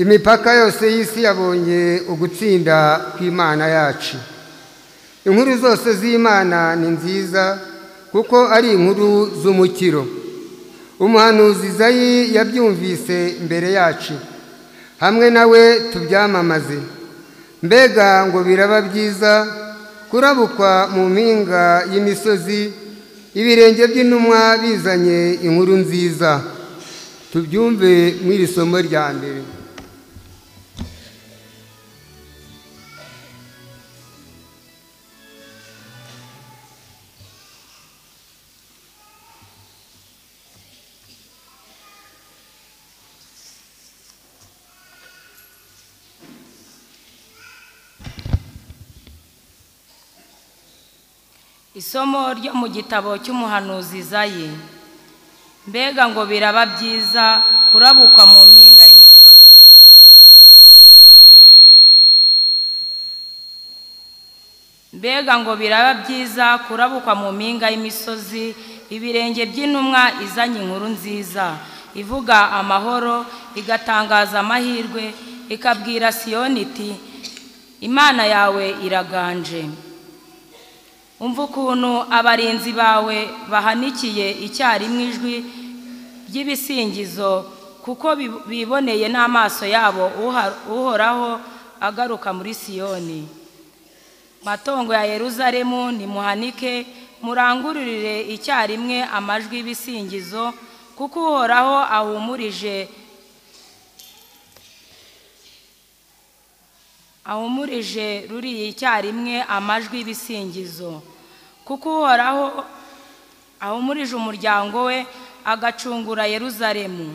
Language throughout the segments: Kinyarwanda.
Imipaka yose y'isi yabonye ugutsinda kw'Imana yacu. Inkuru zose z'Imana ni nziza kuko ari inkuru z'umukiro. Umuhanuzi Izayi yabyumvise mbere yacu, hamwe nawe tubyamamaze. Mbega ngo biraba byiza kurabukwa mu mpinga y'imisozi, ibirenge by'intumwa bizanye inkuru nziza. Tubyumve mu iri somo rya mbere. Isomo ryo mu gitabo cy'umuhanuzi Izayi. Mbega ngo biraba byiza kurabukwa mu mpinga y'imisozi, mbega ngo biraba byiza kurabukwa mu mpinga y'imisozi, ibirenge by'intumwa izanye inkuru nziza, ivuga amahoro, igatangaza amahirwe, ikabwira Siyoni iti Imana yawe iraganje. Umva ukuntu abarinzi bawe bahanikiye icyarimwe ijwi ry'ibisingizo, kuko biboneye n'amaso yabo Uhoraho agaruka muri Siyoni. Matongo ya Yeruzalemu, nimuhanike murangururire icyarimwe amajwi y'ibisingizo, kuko Uhoraho ahumurije ruriye icyarimwe amajwi y'ibisingizo, kuko Uhoraho ahumurije umuryango we agacungura Yeruzalemu.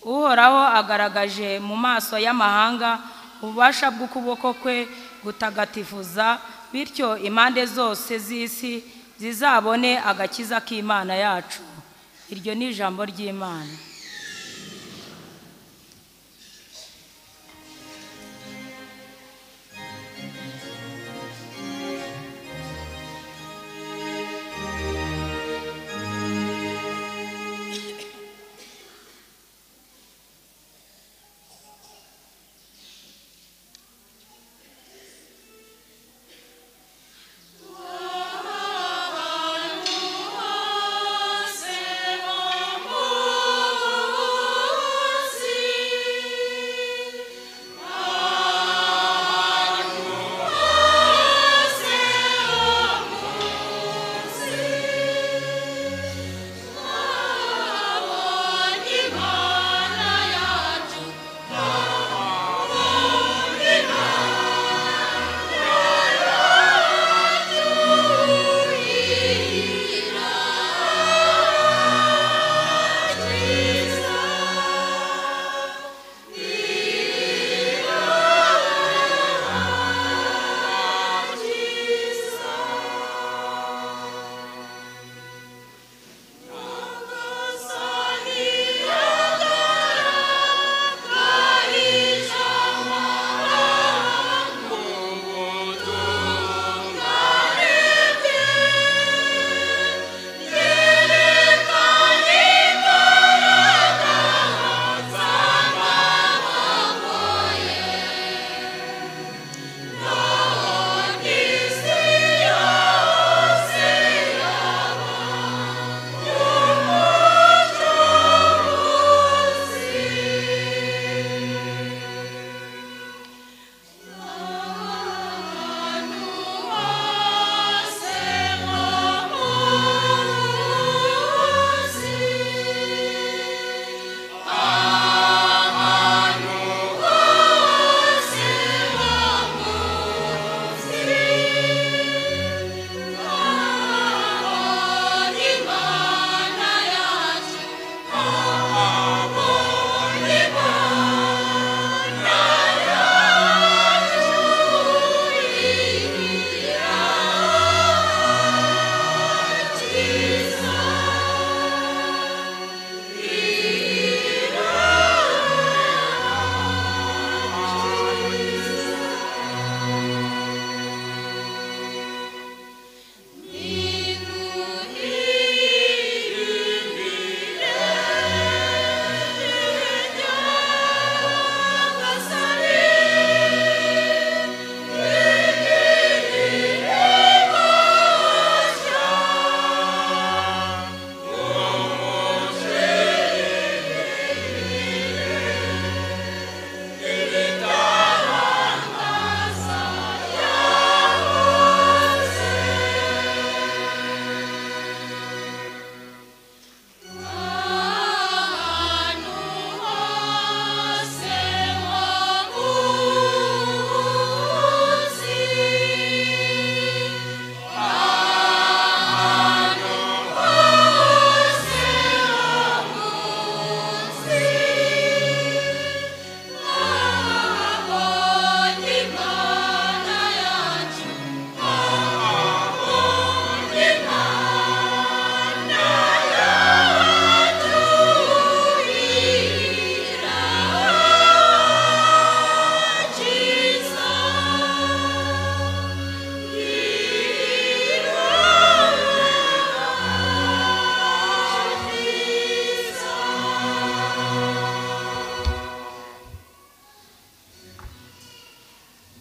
Uhoraho agaragaje mu maso y'amahanga ububasha bw'ukuboko kwe gutagatifuza, bityo impande zose z'isi zizabone agakiza k'Imana yacu. Iryo ni ijambo ry'Imana. Oh.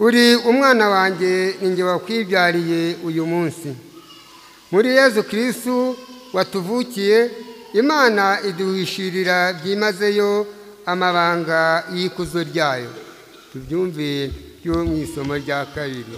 Uri umwana wanjye, ni njye wakwibyariye uyu munsi. Muri Yezu Kristu watuvukiye, Imana iduhishirira byimazeyo amabanga y'ikuzo ryayo. Tubyumve byo mu isomo rya kabiri.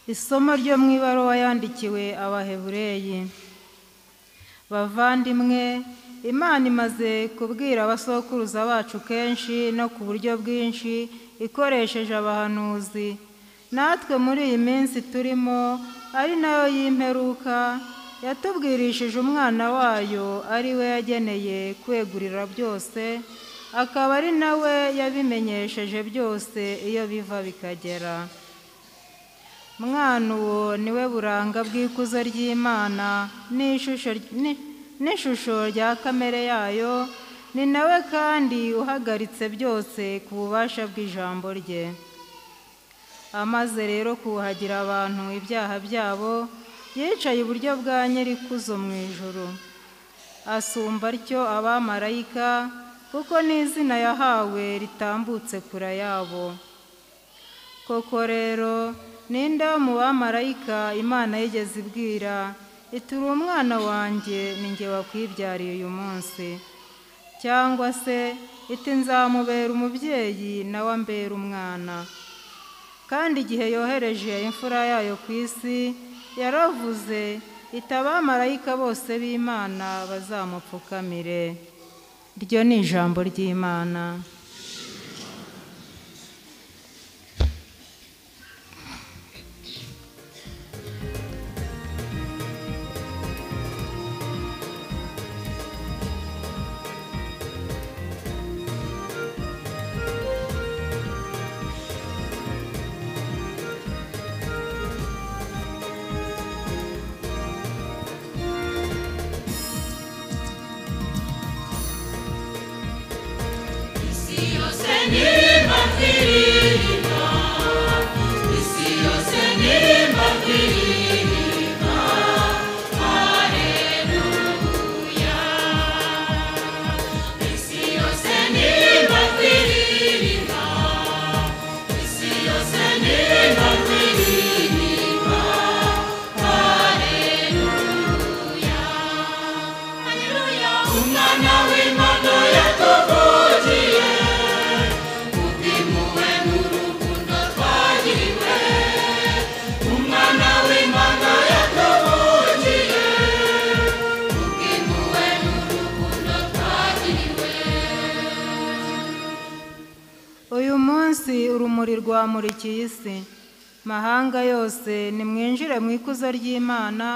Isomo ryo mu ibaruwa yandikiwe Abahebureyi. Bavandimwe, Imana imaze kubwira abasokuruza bacu kenshi no ku buryo bwinshi ikoresheje abahanuzi. Natwe muri iyi minsi turimo, ari nayo y'imperuka, yatubwirishije umwana wayo, ari we yageneye kwegurira byose, akaba ari nawe yabimenyesheje byose iyo biva bikagera. Mwana uwo niwe buranga bw'ikuzo ry'Imana n'ishusho rya kamere yayo, ni nawe kandi uhagaritse byose ku bubasha bw'ijambo rye. Amaze rero kuhagira abantu ibyaha byabo, yicaye iburyo bwa Nyirikuzo mu ijuru. Asumba atyo abamarayika, kuko n'izina yahawe ritambutse kure yabo. Koko rero, ninde mu bamarayika Imana yigeze ibwira ituri umwana wanjye, ni njye wakwibyariye uyu munsi? Cyangwa se iti nzamubera umubyeyi nawe ambera umwana? Kandi igihe yohereje imfura yayo ku isi, yaravuze iti abamarayika bose b'Imana bazamupfukamire. Iryo ni ijambo ry'Imana. Uyu munsi urumuri rwamurikiye isi, mahanga yose nimwinjire mu ikuzo ry'Imana.